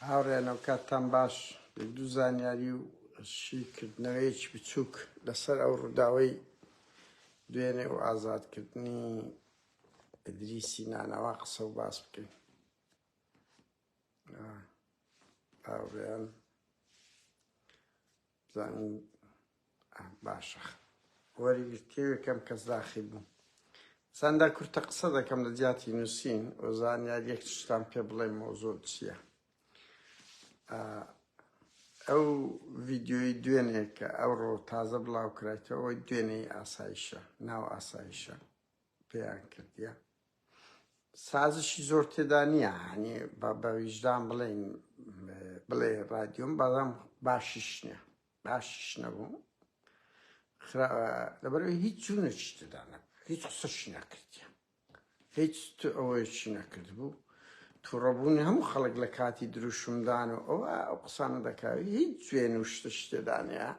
هاوڕێیان ئەوکاتتان باش یەک دوو زانیاری و شیکردنەوەیەکی بچووک لەسەر ئەو ڕووداوەی دوێنێ و ئازادکردنی ئیدریسی نانەوا قسە و باس بکەین هاوڕێیان بزانین باشە وەریگرتێوێکەم کەس داخی بوو ساندا کورتە قسە دەکەم لە جیاتی نووسین و زانیار یەک شتان پێ بڵێم مەوزوع چییە ئەو ڤیددیۆی دوێنێ کە ئەوڕۆ تازە بڵاو کرایتەوە دوێنێی ئاسایشە ناو ئاسایشە پێیان کردیە سازشی زۆر تێدا نییە هەنی بە ویژدان بڵێن بڵێ رادیۆم بەڵام باشیش نییە باشیش نەبوو لەبەرەوەی هیچ چوونەکی تێدا نەبوو هیچ قسەشی نەکردیە هیچ ئەوەیەکی نەکردبوو تووڕەبوونی هەموو خەڵک لە کاتی دروشمدان و ئەوە ئەو قسانە دەکاوی هیچ جوێن و شتە شتێدانەیە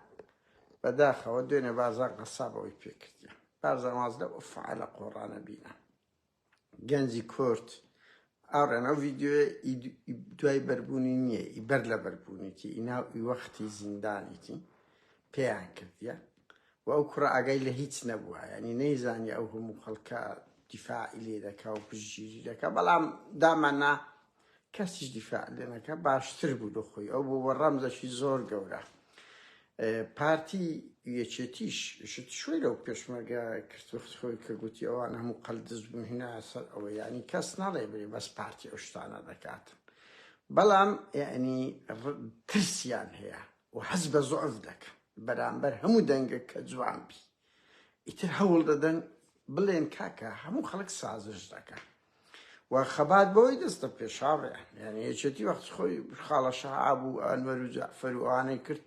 بەداخەوە دوێنێ بارزان قەساب ئەوەی پێکردیە بارزان واز لەو ئەفعالە قۆڕانە بینە گەنجی کورد ئاڕێن ئەو ڤیددیوە دوای بەربوونی نییە ئی بەر لە بەربوونیتی ئیناو ئی وەختی زیندانیتی پێیان کردیە و ئەو کوڕە ئاگای لە هیچ نەبووە ینی نەیزانی ئەو هەموو خەڵکە دیفاعی لێ دەکا و پشتگیری دەکا بەڵام داماننا کەسیش دیفاع لێ نەکا باشتر بوو لە خۆی ئەو بوو بە ڕەمزەکی زۆر گەورە پارتی یەکێتیش شت شوێ لەو پێشمەرگە کرد وەخت خۆی کە گوتی ئەوان هەموو قەلدز بوون هینا سەر ئەوە یعنی کەس ناڵێ برێ بەس پارتی ئەو شتانە دەکات بەڵام یعنی ترسیان هەیە و حەز بە زعف دەکەن بەرامبەر هەموو دەنگە کە جوان بی ئیتر هەوڵ دەدەن بڵێن کاکە هەموو خەڵک سازش دەکە و خەبات بەوەی دەستە پێش هاوڕێیان یعنی یەکێتی وەخت خۆی خاڵە شەهاب و ئەنوەر و جەعفەر و ئەوانەی کرد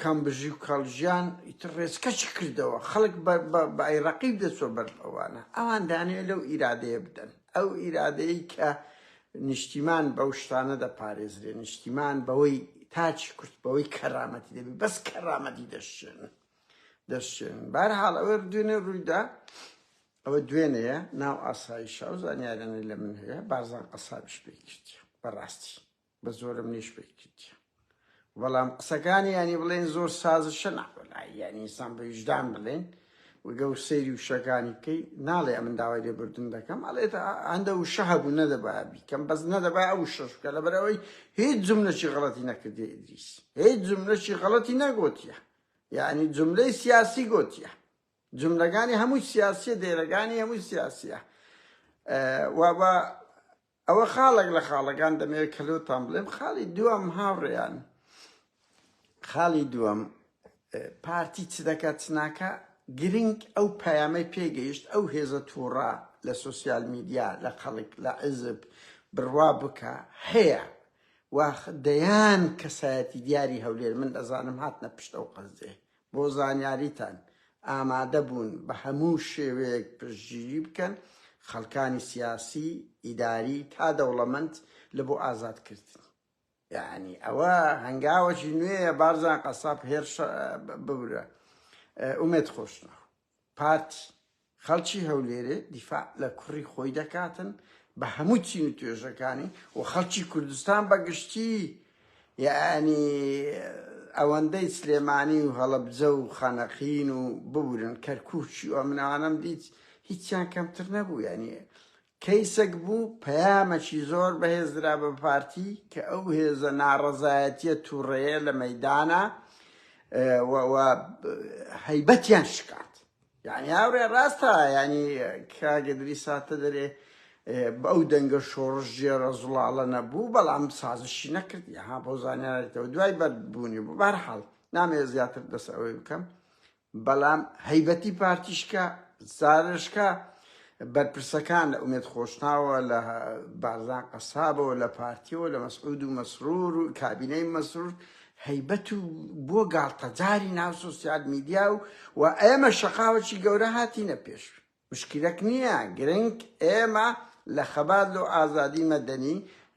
کەم بژی و کاڵ ژیان ئیتر ڕێچکەشی کردەوە خەڵک بە ئەی ڕەقیب دەچوە بەر ئەوانە ئەوان دانەیە لەو ئیرادەیە بدەن ئەو ئیرادەیە کە نیشتیمان بەو شتانە دەپارێزرێ نیشتیمان بەوەی تاچی کورد بەوەی کەرامەتی دەبی بەس کەرامەتی دەشێن دەشێن بارحاڵ ئەوە دوێنێ ڕوویدا ئەوە دوێنێیە ناو ئاسایشە ئەو زانیارانەی لە من هەیە بارزان قەسابیش پێی کردیە بەڕاستی بە زۆرم نیش پێی کردیە بەڵام قسەکانی ینی بڵێن زۆر سازشە ناوەلای یعنی ئینسان بە ویژدان بڵێن وگە و سەیری وشەکانی بکەی ناڵێ ئەمن داوای لێبوردن دەکەم ئەڵێت هەندە وشە هەبوو نەدەبا بیکەم بەس نەدەبا ئەو شەش بکە لەبەرئەوەی هیچ جملەکی غەڵەتی نەکردی ئیدریس هیچ جملەکی غەڵەتی نەگۆتیە یعنی جملەی سیاسی گۆتیە جملەکانی هەمووی سیاسیە دێرەکانی هەمووی سیاسیە و ئەوە خاڵێک لە خاڵەکان دەمەوێت کە لۆتان بڵێم خاڵی دووەم هاوڕێیان خاڵی دووەم پارتی چ دەکات چ ناکا گرنگ ئەو پەیامەی پێگەیشت ئەو هێزە تووڕە لە سۆسیال میدیا لە خەڵک لە عزب بڕوا بکە هەیە و دەیان کەسایەتی دیاری هەولێر من دەزانم هاتنە پشت ئەو قەزێ بۆ زانیاریتان ئامادە بوون بە هەموو شێوەیەک پشتگیری بکەن خەڵکانی سیاسی، ئیداری تا دەوڵەمەند لە بۆ ئازاد کردنی. یەعنی ئەوە هەنگاوەکی نوێیە بارزان قەساب هێرشە ببورە ئومێد خۆشناو پارتی خەڵکی هەولێرێ دیفاع لە کوڕی خۆی دەکاتن بە هەموو چین و توێژەکانی و خەڵکی کوردستان بە گشتی یەعنی ئەوەندەی سلێمانی و هەڵەبجە و خانەقین و ببورن کەرکوکی و ئەمنەوانەم دیت هیچیان کەمتر نەبوو یعنی کەیسەک بوو پەیامەکی زۆر بەهێز درا بە پارتی کە ئەو هێزە ناڕەزایەتیە توڕەیە لە مەیدانە و هەیبەتیان شکات یعنی هاوڕێ ڕاستە یعنی کاک ئیدریس هاتە دەرێ بە ئەو دەنگە شۆڕشگێڕە زوڵاڵە نەبوو بەڵام سازشی نەکرد یها بۆ زانیارێتەوە دوای بەربوونی بوو بەهەرحاڵ نامەوێت زیاتر دەست ئەوەی بکەم بەڵام هەیبەتی پارتیشکە زارشکە بەرپرسەکان لە ئومێد خۆشناوە لە بارزان قەسابەوە لە پارتیەوە لە مەسعود و مەسرور و کابینەی مەسرور هەیبەت و بۆ گاڵتەجاری ناو سۆسیال میدیا و و ئێمە شەقاوەکی گەورە هاتینە پێش مشکلەک نییە گرنگ ئێمە لە خەبات لۆ ئازادی مەدەنی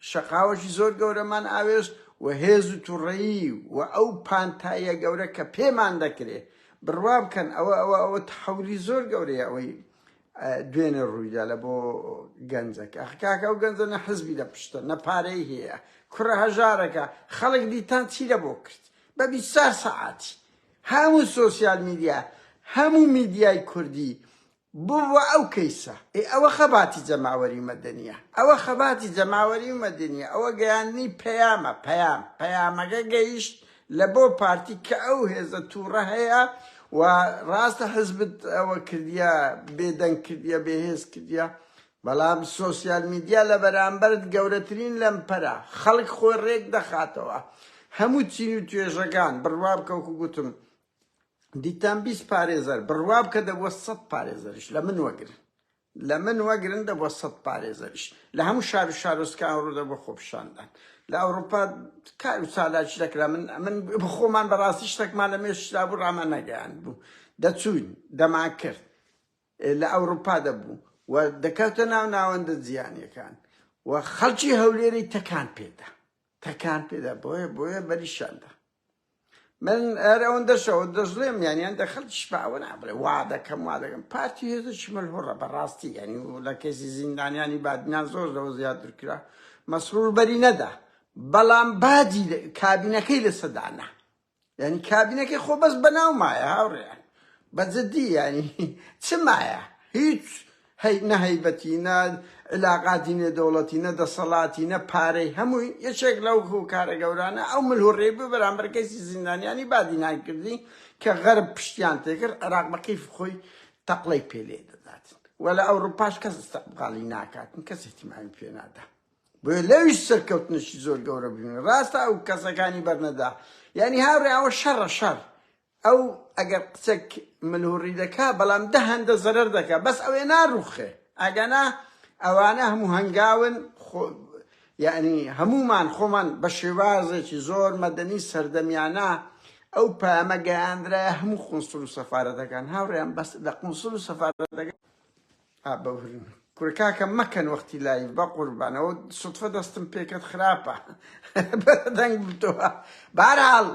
شەقاوەکی زۆر گەورەمان ئاوێشت و هێز و توڕەیی و ئەو پانتاییە گەورە کە پێمان دەکرێ بڕوا بکەن ئەوە ئەوە ئەوە تەحەولی زۆر گەورەیە ئەوەی. دوێنێ ڕوویدا لە بۆ گەنجەکە ئەخ کاکە ئەو گەنجە نە حزبی لە پشتە نە پارەی هەیە کوڕە هەژارەکە خەڵک دیتان چی لە بۆ کرد بە 24 سەعاتی هەموو سۆسیال میدیا هەموو میدیای کوردی بووە ئەو کەیسە. ئێ ئەوە خەباتی جەماوەری و مەدەنیە. ئەوە خەباتی جەماوەری و مەدەنیە. ئەوە گەیاندنی پەیامە. پەیام. پەیامەکە گەیشت لە بۆ پارتی کە ئەو هێزە توڕە هەیە و ڕاستە حزبت ئەوە کردیە بێدەنگ کردیە بێهێز کردیە بەڵام سۆسیال میدیا لە بەرامبەرت گەورەترین لەمپەرە. خەڵک خۆی ڕێک دەخاتەوە. هەموو چین و توێژەکان بڕوا بکە وەکو گوتم دیتان 20 پارێزەر بڕوا بکە دەبووە سەد پارێزەریش لە من وەگرن لە من وەگرن دەبووە سەد پارێزەریش لە هەموو شار و شارۆچکان ڕوو دەبوو خۆپیشاندان لە ئەوروپا کار و چالاکی دەکرا من من خۆمان بەڕاستی شتێکمان لە مێشکدا بوو ڕامان نەگەیاند بوو دەچووین دەمان کرد لە ئەوروپا دەبوو و دەکەوتە ناو ناوەندە جیهانیەکان و خەڵکی هەولێری تەکان پێدا تەکان پێدا بۆیە بۆیە بەریشاندا من هەر ئەوەندەشەوە دەشڵێم یانی هەندە خەڵکیش بە ئەوە نابڵێ وا دەکەم وا دەکەم پارتی هێزێکی ملهوڕە بەڕاستی یانی لە کەیسی زیندانیانی بادینان زۆر لەوە زیاتر کرا مەسرور بەری نەدا بەڵام باجی کابینەکەی لەسەدا نا یعنی کابینەکەی خۆ بەس بەناو مایە هاوڕێیان بە جدی یعنی چ مایە هیچ هەی نە هەیبەتی نە عیلاقاتی نێودەوڵەتی نە دەسەڵاتی نە پارەی هەمووی یەکێک لەو هۆکارە گەورانە ئەو ملهوڕیەی بوو بەرامبەر کەیسی زیندانیانی بادینان کردی کە غەرب پشتیان تێکرد عێراق بە کەیف خۆی تەقڵەی پێ لێ دەدات و لە ئەوروپاش کەس ئیستقبالی ناکات کەس اهتمامی پێ نادا بۆیە لەویش سەرکەوتنێکی زۆر گەورە بووین ڕاستە ئەو کەسەکانی بەرنەدا یعنی هاوڕێ ئەوە شەڕە شەڕ ئەو ئەگەر قچەک ملهوڕی دەکا بەڵام دە هەندە زەرەر دەکا بەس ئەوێ ناڕوخێ ئەگەنا ئەوانە هەموو هەنگاون خۆ یعنی هەمومان خۆمان بە شێوازێکی زۆر مەدەنی سەردەمیانە ئەو پامە گەیاندرایە هەموو قونسڵ و سەفارەتەکان هاوڕێیان بەس لە قونسڵ و سەفارەتەکان بەورن کورە کاکە مەکەن وەختی live بەقوربان ئەوە سوتفە دەستم پێکەت خراپە دەنگ بتەوە بارحاڵ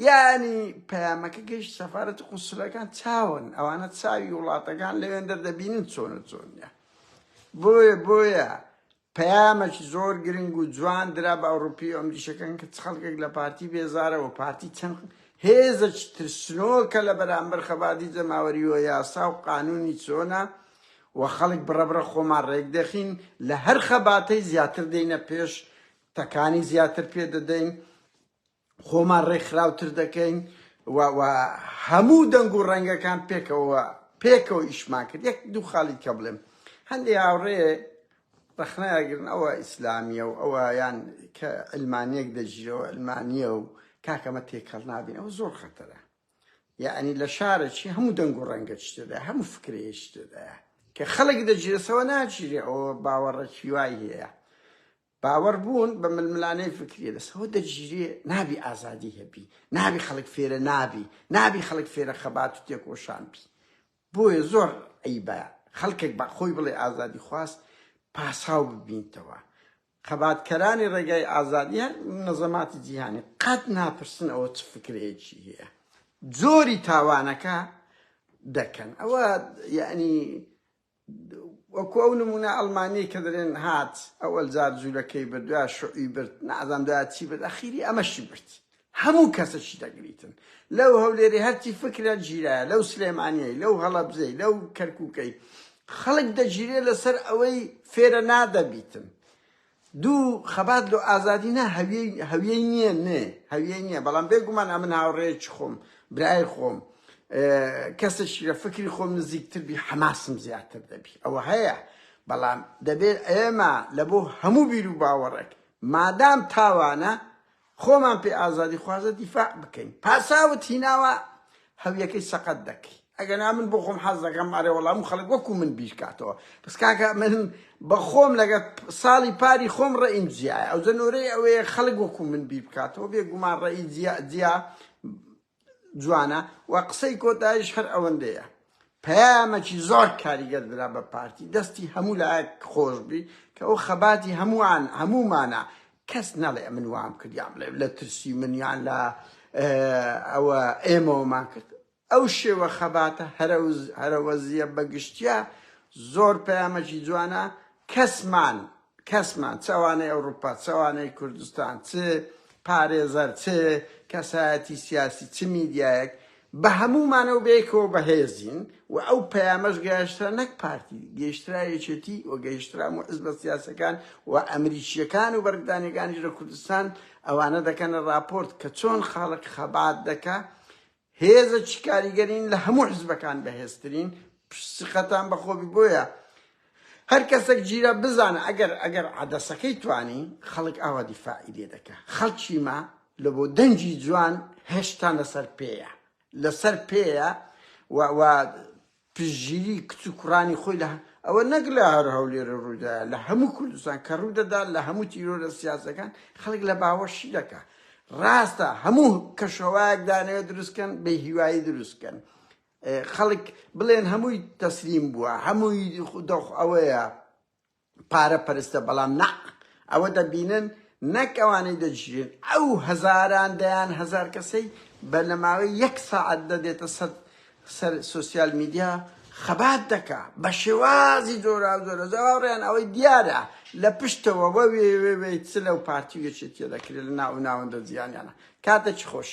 یعنی پەیامەکە گەیشت سەفارەت قونسلەکان چاون ئەوانە چاوی وڵاتەکان لەوێن دەردەبینن چۆن و چۆن نییە بۆیە بۆیە پەیامەکی زۆر گرنگ و جوان درا بە ئەوڕوپی و ئەمریکیەکان کە چ خەڵکێک لە پارتی بێزارە و پارتی چەند هێزەکی ترسنۆکە لە بەرامبەر خەباتی جەماوەری و یاسا و قانونی چۆنە و خەڵک بڕەبڕە خۆمان ڕێکدەخین لە هەر خەباتەی زیاتر دێینە پێش تەکانی زیاتر پێ دەدەین خۆمان ڕێکخراوتر دەکەین و و هەموو دەنگ و ڕەنگەکان پێکەوە پێکەوە ئیشمان کرد یەک دوو خاڵی کە بڵێم هەندێ هاوڕێ ڕەخنەگرن ئەوە ئیسلامیە و ئەوە یان کە علمانیەک دەگیرەوە علمانیە و کاکەمە تێکەڵ نابین ئەوە زۆر خەتەرە یعنی لە شارێکی هەموو دەنگ و ڕەنگە تێدا هەموو فکرەیەکی تێدایە کە خەڵک دەگیرێسەوە ناگیرێ ئەوە باوەڕێکی وای هەیە باوەڕ بوون بە ململانێی فکریە لەسەوە دەگیرێ نابی ئازادی هەبی نابی خەڵک فێرە نابی نابی خەڵک فێرە خەبات و تێکۆشان بی بۆیە زۆر عیبە خەڵکێک بە خۆی بڵێ ئازادی خواست پاساو ببینتەوە خەباتکەرانی ڕێگای ئازادی هەر منەزەماتی جیهانی قەت ناپرسن ئەوە چ فکرەیەکی هەیە جۆری تاوانەکە دەکەن ئەوە یعنی وەکو ئەو نمونە ئەڵمانیەی کە دەلێن هات ئەوەل جار جولەکەی برد دوای شوعی برد نازانم دوای چی برد ئەخیری ئەمەشی برد هەموو کەسەکی دەگریتن لەو هەولێری هەرچی فکرە گیرایە لەو سلێمانیەی لەو هەڵەبجەی لەو کەرکوکەی خەڵک دەگیرێ لەسەر ئەوەی فێرە نادەبیتن دوو خەبات لۆ ئازادی نا هەویەی هەویەی نییە نێ هەویەی نییە بەڵام بێگومان ئەمن هاوڕێیەکی خۆم برای خۆم کەسێکی لە فکری خۆم نزیکتر بی حەماسم زیاتر دەبی ئەوە هەیە بەڵام دەبێت ئێمە لە بۆ هەموو بیر و باوەڕێک مادام تاوانە خۆمان پێ ئازادی خوازە دیفاع بکەین پاساوت هیناوە هەویەکەی سەقەت دەکەی ئەگەنا من بۆ خۆم حەز دەکەم ئەرێ وەڵا هەموو خەڵک وەکو من بیرکاتەوە بەس کاکە من بە خۆم لەگە ساڵی پاری خۆم ڕەئیم جیایە ئەوجە نۆرەی ئەوەیە خەڵک وەکو من بیر بکاتەوە بێگومان ڕەئی جیا جیا جوانە و قسەی کۆتاییش هەر ئەوەندەیە پەیامەکی زۆر کاریگەر درا بە پارتی دەستی هەموو لایەک خۆش بی کە ئەو خەباتی هەمووان هەموومانە کەس نەڵێ من وام کرد یان بڵێ لە ترسی من یان لە ئەوە ئێمەوەمان کرد ئەو شێوە خەباتە هەرەوەزیە بە گشتیا. زۆر پەیامەکی جوانە کەسمان کەسمان چ ئەوانەی ئەوروپا چ ئەوانەی کوردستان چ پارێزەر چ کەسایەتی سیاسی چ میدیایەک بە هەموومانەوە بەیەکەوە بەهێزین و ئەو پەیامەش گەیشترا نەک پارتی گەیشترا یەکێتی و گەیشترا هەموو حزبە سیاسەکان و ئەمریکییەکان و بەریتانیەکانیش لە کوردستان ئەوانە دەکەنە ڕاپۆرت کە چۆن خەڵک خەبات دەکا هێزەکی کاریگەرین لە هەموو حزبەکان بەهێزترین سقەتان بەخۆبی بۆیە هەر کەسێک گیرا بزانە ئەگەر ئەگەر عەدەسەکەی توانی خەڵک ئاوا دیفاعی لێ دەکا خەڵکی ما لە بۆ دەنگی جوان هێشتا لەسەر پێیە لەسەر پێیە و و پشتگیری کچ و کوڕانی خۆی لە ئەوە نەک لە هەر هەولێرە ڕوودایە لە هەموو کوردستان کە ڕوودەدا لە هەموو تیرۆرە سیاسەکان خەڵک لە باوەشی دەکا ڕاستە هەموو کەشەوایەک دانەوێت دروستکەن بێ هیوایی دروستکەن خەڵک بڵێن هەمووی تەسلیم بووە هەمووی دۆخ ئەوەیە پارە پەرستە بەڵام نا ئەوە دەبینن نەک ئەوانەی دەگیرێن ئەو هەزاران دەیان هەزار کەسەی بە لە ماوەی یەک ساعت دەدێتە سەر سەر سۆسیال میدیا خەبات دەکا بە شێوازی جۆراوجۆرە جەواڕیان ئەوەی دیارە لە پشتەوە وە وێ وێ وێ چ لەو پارتی و یەکێتیە دەکرێت لە ناو ناوەندە جیهانیانە کاتێکی خۆش.